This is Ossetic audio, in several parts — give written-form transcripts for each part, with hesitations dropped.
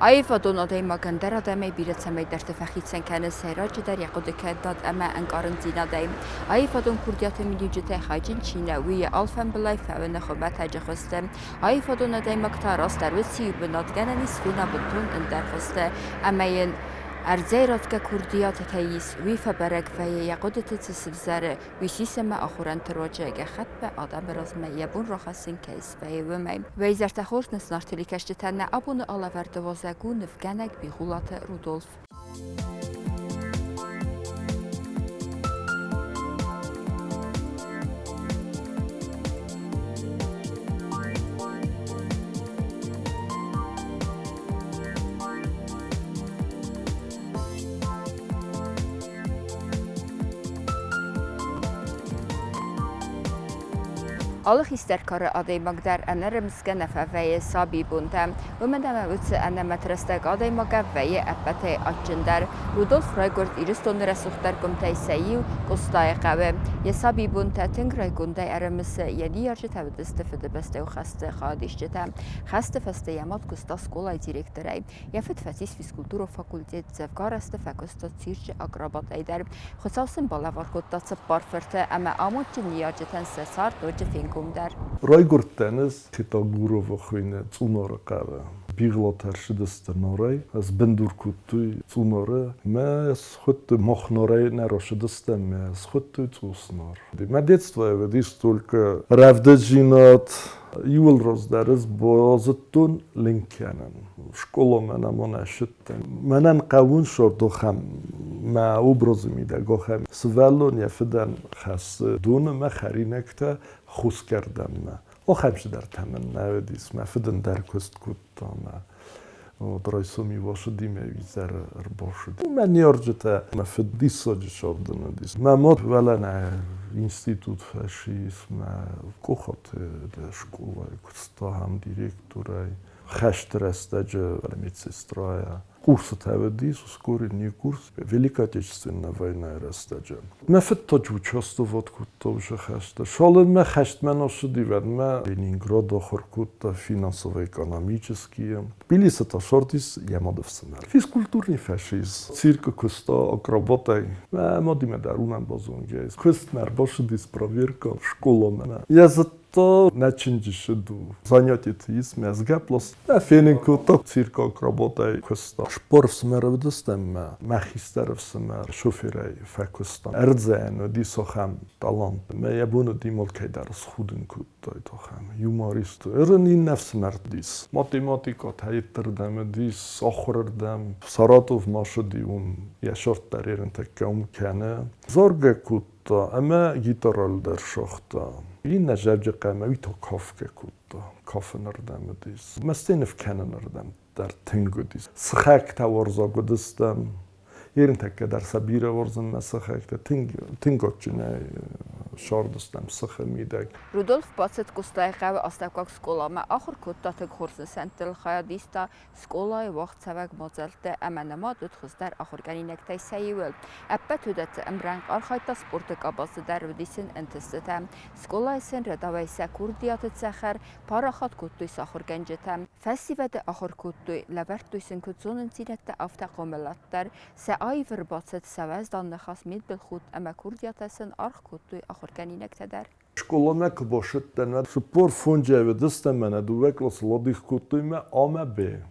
Аивадон адӕймаг ӕндӕр адӕмӕй бирӕ цӕмӕйдӕрты фӕхицӕн кӕны, сӕйраджыдӕр йӕ хъуыдыкӕнынад ӕмӕ ӕнкъарындзинадӕй. Аивадон курдиаты миниуджытӕй хайджын чи нӕ, уый йӕ алфӕмбылай фӕуыны хуымӕтӕджы хуызты. Аивадон адӕймаг та растдӕр уыцы иу бынат гӕнӕн ис фена бынтон ӕндӕр хуызты ӕмӕ йын ӕрдзӕй ратгӕ курдиат кӕй ис, уый фӕбӕрӕг вӕййы йӕ хъуыдыты цы сывзӕры, уый сисӕмӕ ахорӕнты руаджы гӕххӕтмӕ адӕмы размӕ йӕ бон рахӕссын кӕй свӕййы, уымӕй. Уӕ хорз нӕ зынаргъ телекӕсджытӕ, нӕ абоны алӕвӕрды уазӕг у нывгӕнӕг Бигъуылаты Рудольф. Алы хистӕр кары адӕймаг дӕр ӕнӕрымысгӕ нӕ фӕвӕййы сабибонтӕ, уымӕн ӕмӕ уыцы ӕнӕмӕт рӕстӕг адӕймагӕн вӕййы ӕппӕтӕй адджындӕр. Рудольф райгуырд Ирыстоны рӕсугъддӕр къуымтӕй сӕ иу, Къостайы хъӕуы. Йӕ сабибонтӕ тынг райгондӕй ӕрымысы, йӕ ныййарджытӕ уыдысты Фыдыбӕстӕйы хӕсты хайадисджытӕ. Хӕсты фӕстӕ йӕ мад куыста скъолайы директорӕй. Йӕ фыд фӕцис физкультурон факультет, дзӕвгар азты фӕкуыста цирчы акробатӕй дӕр. Хуыцау сын балӕвар кодта цыппар фырты ӕмӕ амондджын ныййарджытӕн сӕ цард ноджы фенгомдӕр. Райгуырдтӕн ӕз Хетагуровы хуыйны Цъунары хъӕуы. Бигълатӕ ӕрцыдысты Нарӕй. Ӕз бындур кодтой Цъунары. Мӕ схуыдтой, мах Нарӕй нӕ рацыдыстӕм, мӕ схуыдтой Цъуснар. Мӕ детство уыдис только рӕвдыдзинад. Иуыл раздӕр ӕз базыдтон ленк кӕнын. Скъоламӕ нӕма нӕ ссыдтӕн. Мӕнӕн хъӕуын сордохӕм мӕ образы мидӕг ахӕм сывӕллон йӕ фыдӕн хӕссы доны мӕ хӕринӕгтӕ хусгӕрдӕнмӕ. Ахӕм цыдӕртӕ мын нӕ уыдис. Мӕ фыд ӕндӕр куыст кодта мӕ вот райсом ивашыди мӕ изӕры ӕрбацыд. Мӕ ныййарджытӕ мӕ фыд диссаджы сӕрдын уыдис. Мӕ мад уӕлӕ нӕ институт фӕцис, мӕ къухаты скъолайы куыста ахӕм директорӕй. Хӕсты рӕстӕджы медсестрайӕ. Курсытӕ уыдис, ускоренный курс Великой Отечественной войнайы рӕстӕджы. Мӕ фыд та участвовать кодта уыцы хӕсты. Цалынмӕ хӕстмӕ нӕ ссыди, уӕдмӕ Ленинград ахуыр кодта финансово-экономические. Тбилисы та цардис йӕ мадыфсымӕр. Физкультурный фашист. Циркы куыста акробатӕй. Мӕ мадимӕ дӕр уымӕн базонгӕ ис. Куыстмӕ ӕрбацыдис проверка скъоламӕ. Йӕ зыдта, нӕ чынджы ссыд у. Занятиты ис мӕзгӕ пласт. Мӕ фенын кодта циркы акробатӕй куыста. Спор ӕфсымӕр уыдыстӕм мӕ, мӕ хистӕр ӕфсымӕр шоферӕй фӕкуыста. Ӕрдзӕн уыдис ахӕм талант. Мӕ йӕ бон уыди алкӕй дӕр схудын кодтаид ахӕм юморист. Ырын иннӕ ӕфсымӕр уыдис. Математикӕ та йеддӕрдӕм уыдис, ахуырырдӕм. Саратов ма ссыди уым, йӕ сӕрд дӕр ерынтӕккӕ уым кӕны. Заргӕ кодта ӕмӕ гитарӕл дӕр сагъта. Иннӕ зӕвджыхъӕмӕ уый та кафгӕ кодта. Кафынырдӕм уыдис. Мӕстӕй ныв кӕнынырдӕм дӕр тынг уыдис. Сыхӕгтӕ уарзаг уыдыстӕм. Ерынтӕккӕ дӕр сӕ бирӕ уарзын мӕ сыхӕгтӕ. Тынг, тынг адджынӕй сардыстӕм сыхы мидӕг. Рудольф бацыд Къостайыхъӕуы астӕуккаг скъоламӕ, ахуыр кодта тынг хорз нысӕнттыл, хайад иста скъолайы уагъдцӕуӕг мадзӕлтты ӕмӕ нымад уыд хуыздӕр ахуыргӕнинӕгтӕй сӕ иуыл. Ӕппӕт уыдӕтты ӕмрӕнхъ архайдта спорты къабазы дӕр, уыдис ын ӕнтыстытӕ. Скъолайы сын рӕдауӕй сӕ курдиаты цӕхӕр парахат кодтой сӕ ахуыргӕнджытӕ. Фӕсивӕды ахуыр кодтой, лӕвӕрдтой сын куыд зонындзинӕдтӕ, афтӕ хъомылад дӕр. Сӕ аив ӕрбацыд, сӕ уӕздан ныхас, мидбылхудт ӕмӕ курдиатӕ сын аргъ кодтой ахуыргӕнинӕгтӕ дӕр. Скъоламӕ куы бацыдтӕн, уӕд 45 уыдыстӕм, мӕнӕ дыууӕ къласы ладих кодтой мӕ А мӕ Б.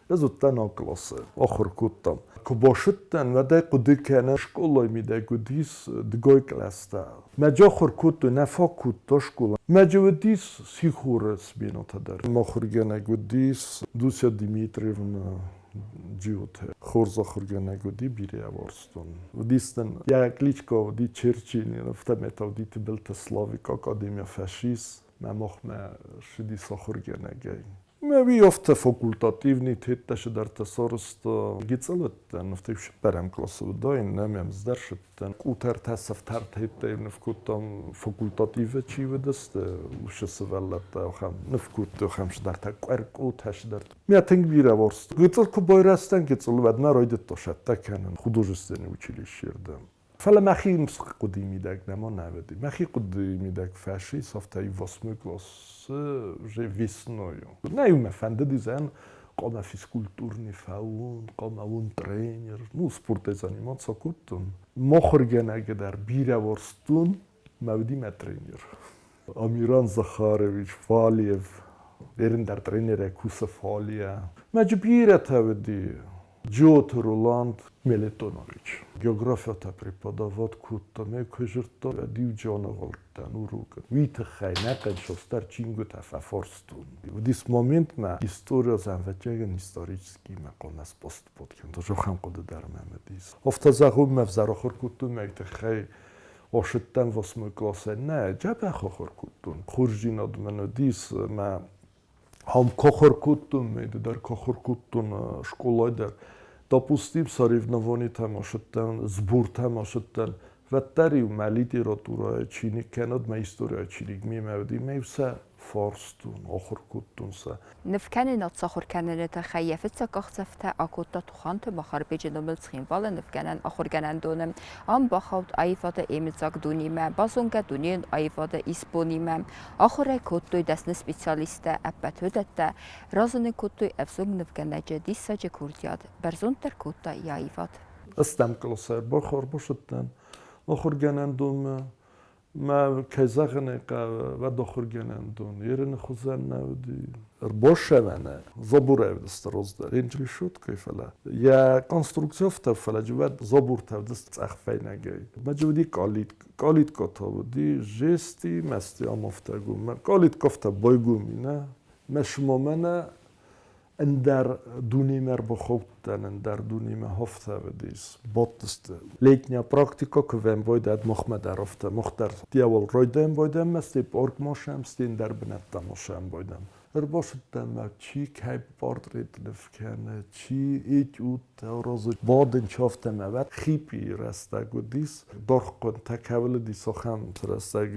Ӕз уыдтӕн А къласы, ахуыр кодтам. Куы бацыдтӕн, уӕд ӕй хъуыды кӕнын, скъолайы мидӕг уыдис дыгай кълӕстӕ. Мӕджы ахуыр кодтой, нӕ фаг кодта скъола. Мӕджы уыдис сихоры сменӕтӕ дӕр. Ахуыргӕнӕг уыдис Дуся Дмитриевна Джиоты. Хорз ахуыргӕнӕг уыди, бирӕ уарзтон. Уыдис нын йӕ кличка уыди Черчение, афтӕмӕй та уыди Тыбылты Славик академийӕ фӕсис. Мӕ махмӕ ссыдис ахуыргӕнӕгӕй. Мӕ уый афтӕ факультативный теттӕ цыдӕртӕ сарӕзта. Гыццыл уыдтӕн, афтӕ цыппӕрӕм къласы уыдаин, нӕ мӕм ӕз дӕр сыдтӕн. Къутӕртӕ, сыфтӕртӕ ныв кодтам, факультативы чи уыдысты, уыцы сывӕллӕттӕ ахӕм ныв кодтой, ахӕм цыдӕртӕ, къуӕркъутӕ цыдӕртӕ. Мӕ тынг бирӕ уарзт. Гыццыл куы байрӕзтӕн, гыццыл уӕдмӕ райдыдта сӕттӕ кӕнын художественный училищейы рдӕм. Фӕлӕ мӕхи хъуыдыйы мидӕг нӕма нӕ уыди. Мӕхи хъуыдыйы мидӕг фӕсис, афтӕ восьмой классы уже весною. Нӕ-иу мӕ фӕндыди зӕгъын, Хъуамӕ физкультурный фӕуон, хъуамӕ уон тренер. Ну, спортӕй заниматься кодтон. Мохургӕнӕг дӕр бирӕ уарзтон, мӕ уыди мӕ тренер. Амиран Захарович Фалиев, ерын дӕр тренерӕй кусы Фалия. Мӕ бирӕтӕ уыди. Джиоты Роланд Мелитонович. Географиятӕ преподавать кодта, мӕ куы зыдта, уӕд-иу джаныгъуылдтӕн урокы. Уый тыххӕй нӕ хъӕнсостӕр чингуытӕ фӕфарстон. Уыдис моментмӕ история зӕнвӕтьӕгӕн исторический мӕ хъуамӕ споступот кӕнын. Ахӕм хъуыды дӕр мӕм уыдис. Афтӕ зӕгъон, мӕ взӕр ахуыр кодтон, мӕ тыххӕй ошыдтӕн восьмой классӕй. Нӕ, дзӕбӕх ахуыр кодтон. Хорздзинад мын уыдис, мӕ Ам кохор кодтон, ме дӕр кохор кодтон скъолай дӕр. Допустим, соревнованийтӕм ацыдтӕн, сбортӕм ацыдтӕн. Уӕддӕр-иу мӕ литературӕйы чиныг кӕнӕд мӕ историйы чиныг мемӕ уыди, ме сӕ фарстон, ахуыр кодтон сӕ. Нывкӕнынад сахуыр кӕныны тыххӕй йӕ фыццаг къахдзӕфтӕ акодта Туханты Махарбеджы номыл Цхинвалы нывгӕнӕн ахуыргӕнӕндоны. Ам бахауд аивады ӕмыдзаг дунемӕ, базонгӕ дунейон аивады исбонимӕ. Ахуыр ӕй кодтой дӕсны специалисттӕ, ӕппӕт уыдӕттӕ разынын кодтой ӕвзонг нывгӕнӕджы диссаджы курдиат, бӕрзонддӕр кодта йӕ аивад. Ӕстӕм къласы ӕрбацыдтӕн ахуыргӕнӕндонмӕ. Мӕ, кӕй зӕгъын ӕй хъӕуы, уӕд ахуыргӕнӕндон ерыны хуызӕн нӕ уыди. Ӕрбассӕвӕны Забурӕвдысты раздӕр решеткӕй, фӕлӕ йӕ конструкци афтӕ, фӕлӕ уӕд забуртӕ уыдысты цъӕх фӕйнӕгӕй. Мӕ уыди калиткӕтӕ уыди, жести, мӕсти амафтӕгум. Калиткӕфтӕ байгом нӕ, мӕ шымамӕ нӕ ӕндӕр дунемӕ ӕрбахаудтӕн, ӕндӕр дунемӕ хафтӕ уыдис, бадтысты. Летняя практика куы байдӕд, махмӕ дӕр афтӕ, мах дӕр дьявол райдайӕм байдӕм, стӕй парк машӕм, стӕй ӕндӕр бынӕттӕ машӕм байдӕм. Ӕрбацыдтӕн мӕ, чи кӕй портрет ныв кӕны, чи этюдтӕ аразы. Бадын чафтӕ мӕ вӕд хиппийы рӕстӕг уыдис. Даргъхъуынтӕ кӕуыл уыдис, ахӕм рӕстӕг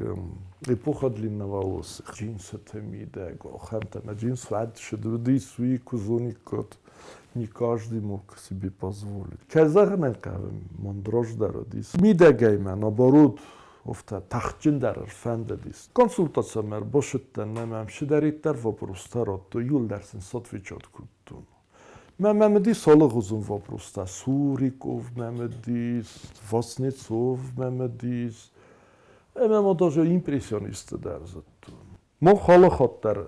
эпоха длинноволосых. Джинсыты мидӕг ахӕмтӕ мӕ джинс уӕд уыдис, уый куы зониккат, не каждый мог себе позволить. Кӕй зӕгъын ӕй хъӕуы, мандраж дӕр уыдис. Мидӕгӕй мӕ, наоборот, афтӕ тӕхджындӕр ӕрфӕндыдис. Консультацимӕ ӕрбацыдтӕн ӕмӕ мӕм цыдӕриддӕр вопростӕ радтой, иуылдӕр сын сотвечат кодтон. Мӕ мӕм уыдис алыгъуызон вопростӕ. Суриков мӕм уыдис, Васнецов мӕм уыдис, ӕмӕ ма даже импрессионистты дӕр зыдтон. Мах алы хатт дӕр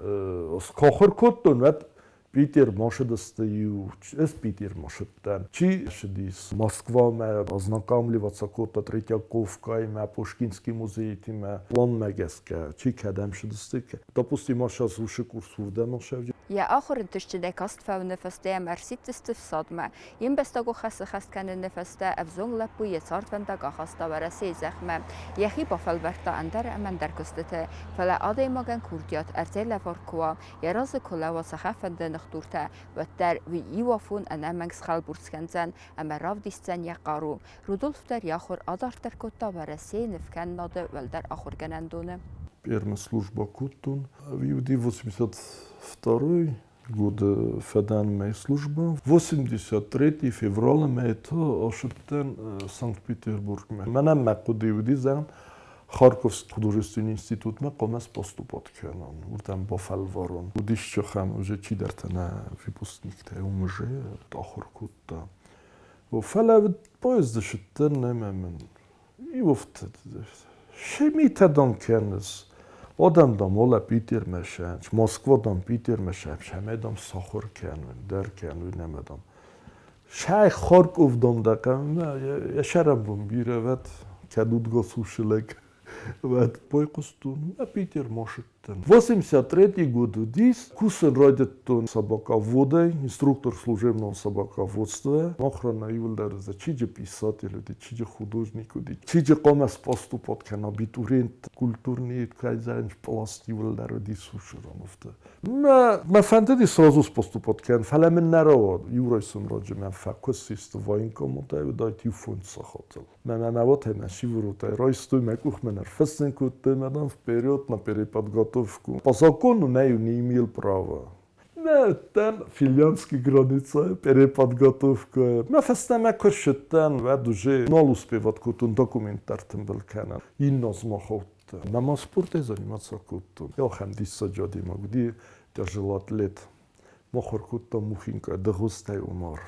схахуыр кодтон, уӕд Питер машидысты-иу, ӕз Питер машидтӕн. Чи ссыдис Москвамӕ, ознакомливаться кодта Третьяковкаимӕ, Пушкинский музейтимӕ, планмӕ гӕсгӕ, чи кӕдӕм ссыдысты. Допустим, сейчас уышы курс уырдӕм ӕхсӕвджы. Йӕ ахуыр ӕнтыстджынӕй каст фӕуыны фӕстӕ йӕм ӕрсидтысты фсадмӕ. Йе мбӕстагон хӕсы хӕст кӕныны фӕстӕ ӕвзонг лӕппу йӕ цардвӕндаг ахаста Уӕрӕсейы зӕхмӕ. Йӕхи бафӕлвӕрдта ӕндӕр ӕмӕ ӕндӕр куыстыты, фӕлӕ адӕймагӕн курдиат ӕрдзӕй лӕвар куы уа, йӕ разы куы лӕууа цахӕмфӕнды ныхдуртӕ, уӕддӕр уый иу афон ӕнӕмӕнг схӕлбурцъ кӕндзӕн ӕмӕ равдисдзӕн йӕ хъару. Рудольф дӕр йӕ ахуыр адарддӕр кодта Уӕрӕсейы нывкӕнынады уӕлдӕр ахуыргӕнӕндоны. Первая служба кодтон. Уыди 82 годы фӕдӕн мӕ службӕ. 83 февралы мӕйты ацыдтӕн Санкт-Петербургмӕ. Мӕнӕн мӕ хъуыды уыди, зӕгъын, Харьковск художественный институтмӕ хъуамӕ поступат кӕнон, уырдӕм бафӕлварон. Уыдис ахӕм уже чидӕртӕ нӕ выпускниктӕ уым уже ахуыр кодта. Фӕлӕ поезды сыдтӕн ӕмӕ мын иуфт Шемитӕ дам кӕныс. Адӕм дам уалӕ Питермӕ сӕнч, Москва дам Питермӕ сӕм, сӕмӕ дам сахуыр кӕнун, дӕр кӕнун ӕмӕ дам. Сӕ Харков дам дӕ хъӕумӕ, йӕ сӕрӕнбон бирӕ вӕд, кӕд удгас лӕг. Вӕд байхъуыстон, мӕ Питермӕ сыдтӕн. 83 год уыдис, кусын райдыдтон собаководӕй, инструктор служебного собаководства. Охрана иуылдӕр чиджы писатель уыди, чиджы художник уыди, чиджы хъуамӕ споступат кӕна абитуриент, культурный кайдзӕн пласт иуылдӕр уыди сушероновты. Мӕ, мӕ фӕндыди сразу споступат кӕнын, фӕлӕ мын нӕ рауад. Иу райсом раджы мӕм фӕкуыссисты военкоматӕй, уыдаид иу фондз сахатыл. Мӕнӕ мӕ вот мӕ сиворотӕй райстой, мӕ къухмӕ ӕрфыссын кодтой, мӕ дам вперед на переподготовку. По закону нӕ не имел права. Мӕ уыдтӕн финляндский граница, переподготовка. Мӕ фӕстӕмӕ куы рцыдтӕн, уӕд уже нал успевать кодтон документтӕ ӕртымбыл кӕнын. Иннӕ азмӕ хаудтӕн. Мӕ ма спортӕй заниматься кодтон. Ахӕм диссаджы адӕймаг уыди, тяжелоатлет. Мыхуыр кодта Мухинка Дыгъуызтӕй Умар.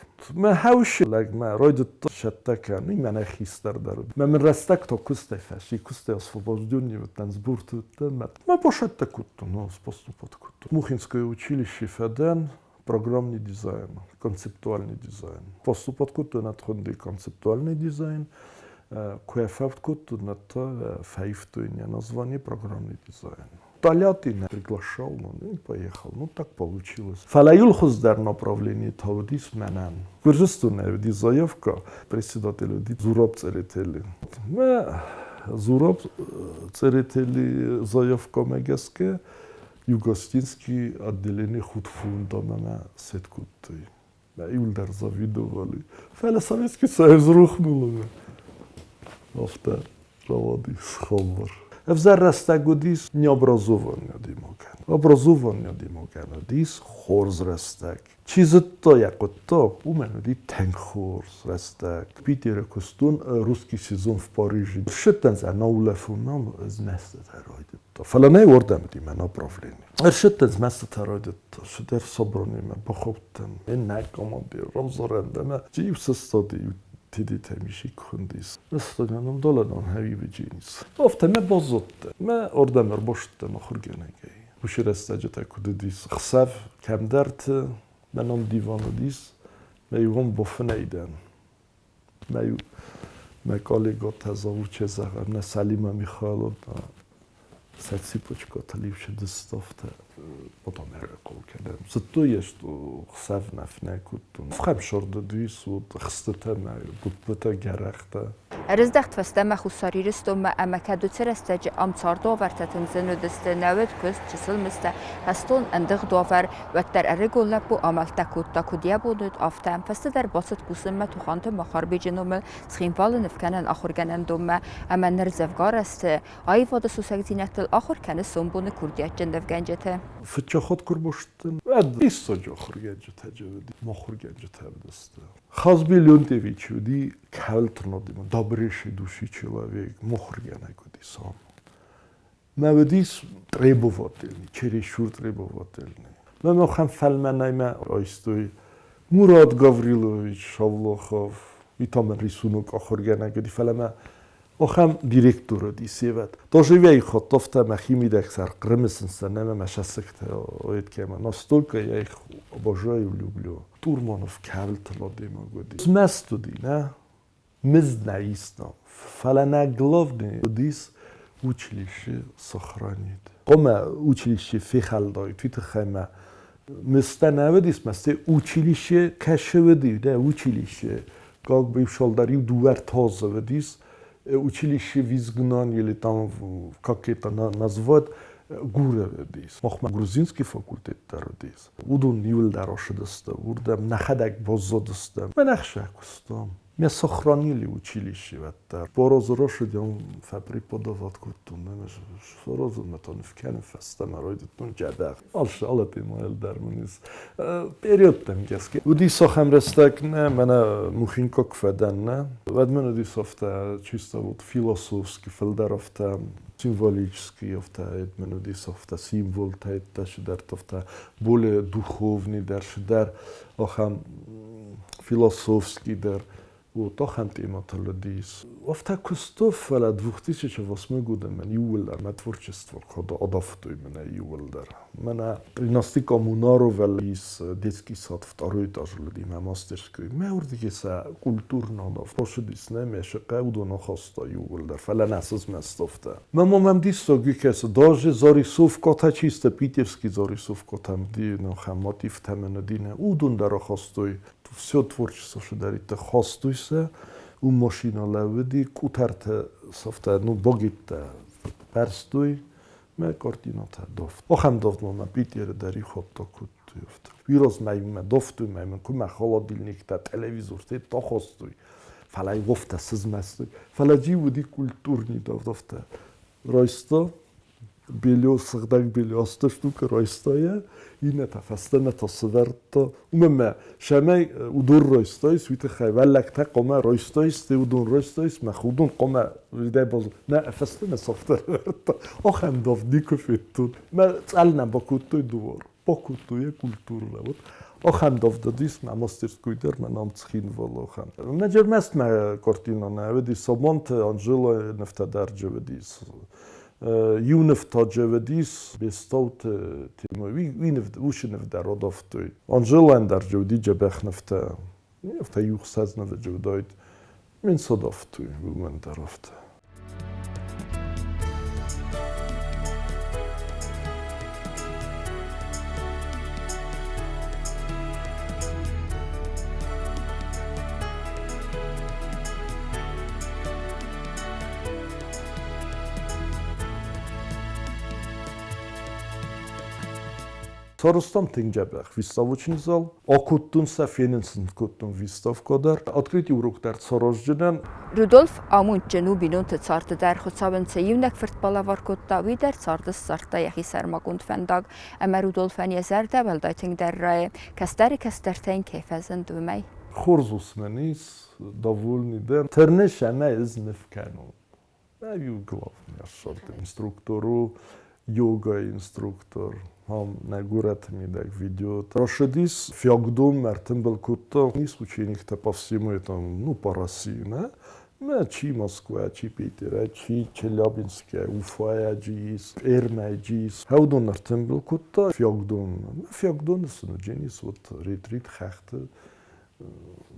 Мӕ хӕусы лӕгмӕ райдыдта цӕттӕ кӕнын, мӕнӕ хистӕр дӕр. Мӕ мын рӕстӕг та куыстӕй фӕци, куыстӕй освобожденный уыдтӕн, сборты уыдтӕн. Мӕ бацӕттӕ кодтон, поступать кодтон. Мухинское училище фӕдӕн, программный дизайн, концептуальный дизайн. Поступать кодтон ӕдхуынди концептуальный дизайн, куы фӕфт кодтон, уӕд та фӕивтой нӕ название программный дизайн. Тольятти приглашал, ну, и поехал. Ну, так получилось. Фӕлӕ иу хуыздӕр направление та уыдис мӕнӕн. Гуырдзыстонӕй уыди заявка, председатель уыди Зураб Цъеретели. Мӕ Зураб Цъеретели заявкӕмӕ гӕсгӕ Югостинский отделение худфундамӕ сет кодтой. Мӕ иуылдӕр завидовали. Фӕлӕ Советский Союз рухнул. Афтӕ рауадис хабар. Ӕвзӕр рӕстӕг уыдис необразованный адӕймагӕн. Образованный адӕймагӕн уыдис хорз рӕстӕг. Чи зыдта йӕ хъуыддаг, уымӕн уыди тынг хорз рӕстӕг. Питеры куыстон русский сезон в Париже. Ссыдтӕн сӕ наулӕфынмӕ, змӕстытӕ райдыдта. Фӕлӕ нӕ уырдӕм уыди мӕ направлени. Ӕрсыдтӕн змӕстытӕ райдыдта, цыдӕр собранимӕ бахаудтӕн. Иннӕ командир равзарӕн ӕмӕ иу сыстади, иу Тедетӕ мисик хундис. Ыстонӕн доладон хӕвивиджинс. Афтӕ мӕ баззадтӕн. Мӕ ардӕм ӕрбастдтӕн ахуыргӕнӕгӕй. Уыцы рӕстӕджытӕ куыд уыдис, хсӕв кӕмдӕрты мӕ ном диван уыдис, мӕ иуон бафынӕй дӕн. Мӕ иу мӕ коллегатӕ завуче зӕгъӕм, нӕ Салима Михайловна сӕ цыпочкӕтыл иу чындзыстӕфтӕ потом ӕрӕхъул кӕнӕм. Зыдтой йӕ, что хсӕв нӕ фынӕй кодтон. Фхӕмсырды дис уыд хстытӕ мӕ гуыппытӕ, гӕрӕхтӕ. Ӕрыздӕхт фӕстӕмӕ Хуссар Ирыстонмӕ ӕмӕ кӕд уыцы рӕстӕджы ам цардуавӕртӕ тынг зын уыдысты, нӕ уыд куыст, чысыл мызтӕ, хӕстон ӕндыгъд уавӕр, уӕддӕр ӕрыгон лӕппу амӕлттӕ кодта, куыд йӕ бон уыд, афтӕ. Фӕстӕдӕр бацыд кусынмӕ Туханты Махарбеджы номыл Цхинвалы нывкӕнӕн ахуыргӕнӕндонмӕ ӕмӕ ныр дзӕвгар азты аивады сусӕгдзинӕдтыл ахуыр кӕны сомбоны курдиатджын нывгӕнджыты. Фыццаг хатт куы рбастӕн, уӕд диссаджы ахуыргӕнджытӕ уыди, ахуыргӕнджытӕ уыдысты. Хазби Леонтьевич уыди кӕлтырнадимӕ, добрейшей души человек, мухуыргӕнӕг уыди сам. Мӕ уыдис требовательный, чересчур требовательный. Мӕ махӕн фӕлмӕнӕй мӕ райстой Мурат Гаврилович Шавлохов, уый та мын рисунок ахуыргӕнӕг уыди, фӕлӕ мӕ ахӕм директор уыди севӕд. Тоже их оттовта мӕ химидӕг сӕр Хъырымы нӕ мӕ сӕсыгтӕ оеткӕмӕ. Настолько я их обожаю, люблю. Турманов кӕуылты адӕймаг уыди. Змӕст уыди, нӕ? Мызд нӕ иста. Фӕлӕ нӕ главный уыдис училище сохранить. Хъуамӕ училище фехӕлдаид, уый тыххӕй мӕ мызтӕ нӕ уыдис, мӕ стӕй училище кӕсы уыди, дӕ училище как бы иу иу дыууӕ ӕртӕ уыдис, училище в изгнании или там как это назвать, Гуры уыдис. Махмӕ грузинский факультет дӕр уыдис. Уыдон иуылдӕр ацыдысты, уырдӕм нӕхӕдӕг баззадыстӕм. Мӕн ӕхсӕ куыстам. Меня сохранили училище уӕддӕр. Борозы росыдион фӕпреподавать кодтон, ӕмӕ сорозынмӕ та ныв фӕстӕмӕ райдыдтон джӕбӕх. Алшы алатема ӕлдар мын ис. Периодтӕм гӕсгӕ. Уыдис ахӕм рӕстӕг нӕ, мӕнӕ Мухинка куы фӕдӕн нӕ, уӕд мын уыдис афтӕ чисто вот философский, фылдӕр афтӕ символический, афтӕ мын уыдис афтӕ символтӕ, цыдӕртӕ афтӕ более духовный дӕр, цыдӕр ахӕм философский дӕр. Вот ахӕм темӕтыл уыдис. Афтӕ куыстон, фӕлӕ 2008 годы мӕн иууылдӕр мӕ творчество адафтой мӕнӕ иууылдӕр. Мӕнӕ 13 Коммунарова ис детский сад второй этаж уыди мӕ мастерской. Мӕ уырдыгӕй сӕ культурно посыдис нӕ мӕ сыхъӕ уыдон ахаста иууылдӕр, фӕлӕ нӕ сызмӕст афтӕ. Мӕ мӕм диссаг кӕсы, даже зарисовкӕтӕ чисто питерский зарисовкӕтӕ ахӕм мотивтӕ мӕн уыди, уыдон дӕр ахастой. Все творчество шыдӕриддӕр хастой сӕ, уым машинӕ лӕууыди, къутӕртӕ сӕфтӕ, ну, богиттӕ бӕрстой, мӕ картинатӕ дофт. Ахӕм дофт ма мӕ Питеры дӕр ихатта кодтой. Уый мӕ дофтой, мӕ мын куы мӕ холодильниктӕ, телевизортӕ тахастой. Фӕлӕ офтӕ сызмӕстой. Фӕлӕ джи уыди культурный дофт, афтӕ. Райста белье, сыгъдӕг белье асты штука райста йӕ, иннӕтӕ фӕстӕмӕ та сывӕрдта. Уымӕн мӕ сӕмӕй уыдон райстаис, уый тыххӕй вӕллӕгтӕ хъуамӕ райстаис, ты уыдон райстаис, мӕ уыдон хъуамӕ уыдай баз нӕ фӕстӕмӕ сӕфтӕ ӕвӕрдта. Ахӕм давд никуы федтон. Мӕ цъӕл нӕ бакодтой дуар. Покутує культурна. Вот ахӕм давдадис мӕ мастерской дӕр мӕ нам Цхинвалы ахӕм. Мӕ ӕрмӕст мӕ картина нӕ уыдис, Сабанты Анжелайы нывтӕ дӕр уыдис. Иу нывтаджы уыдис Бестауты темӕ, уыцы ныв дӕр адавтой. Анжелайӕн дӕр уыди дзӕбӕх нывтӕ. Афтӕ иу хсӕз нывы уыдаид. Мин садавтой, уымӕн дӕр афтӕ. Сарӕзтам тынг дзӕбӕх выставочный зал. Акодтон сӕ, фенын сын кодтон выставкӕ дӕр. Открытый урок дӕр сараздзынӕн. Рудольф амондджын у бинонты царды дӕр. Хуыцауӕн цы иунӕг фырт балӕвар кодта, уый дӕр царды ссардта йӕхи сӕрмагонд фӕндаг. Ӕмӕ Рудольфӕн йӕ зӕрдӕ уӕлдай тынгдӕр райы, кӕстӕры кӕстӕртӕ йын кӕй фӕзынд, уымӕй. Хорз усмӕн ис, довольный дӕн. Тырныс ӕмӕ ӕз ныв кӕнон. Иу главный ӕфсады инструктор у, йогайы инструктор. Ам нӕ горӕты мидӕг ведет. Рашидис фиагдон ӕртымбыл кодта. Ис учениктӕ по всему этому, ну, по России, нӕ? Мӕ чи Москва, чи Питерӕ, чи Челябинскӕ, Уфайӕ ис, Пермӕй ис. Хӕудон ӕртымбыл кодта фиагдон. Фиагдоны сын уыдзӕнис вот ретрит хӕхты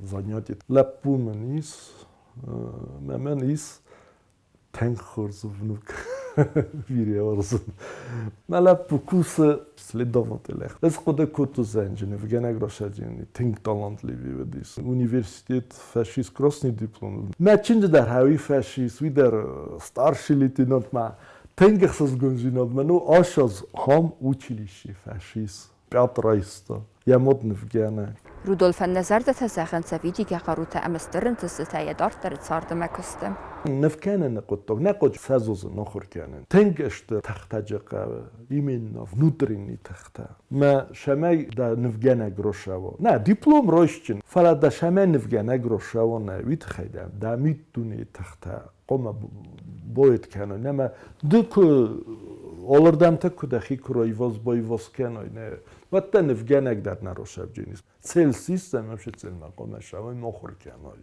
занятий. Лӕппу мын ис, Мӕнӕн ис тынг хорз внук бирӕ уарзын. Мӕ лӕппу кусы следователь. Ӕз хъуыды кодтон зӕнджы нывгӕнӕг росӕджын тынг талантливый уыдис. Университет фӕсис красный диплом. Мӕ чынджы дӕр хауи фӕсис, уый дӕр старший лейтенант ма тынг ӕхсызгондзинад мӕ ну ас аз хам училище фӕсис. Пъятр айста. Йӕ мод нывгӕнӕг. Рудольфӕн нӕ зӕрдӕтӕ зӕгъынц ӕвидигӕ хъарутӕ ӕмӕ стыр ӕнтыстытӕ йӕ дарддӕры царды мӕ куысты. Ныв кӕныны хъуыддаг нӕ хъуыд фӕзозын ахуыр кӕнын. Тынг сты тӕхтӕджы хъӕуы, именно внутренний тыхтӕ. Мӕ сӕмӕй дӕ нывгӕнӕг росӕво. Нӕ, диплом райсджын, фӕлӕ дӕ сӕмӕй нывгӕнӕг росӕво нӕ, уый тыххӕй дӕ дӕ миддунейы тыхтӕ хъуамӕ боет кӕной. Нӕ мӕ ды куы алырдӕмтӕ куы дӕхи куы райваз-байваз кӕной, нӕ, уӕд дӕ нывгӕнӕг дӕр нӕ росӕвджын. Цель систем вообще цель ма хъуамӕ сӕвӕй мохуыр кӕной.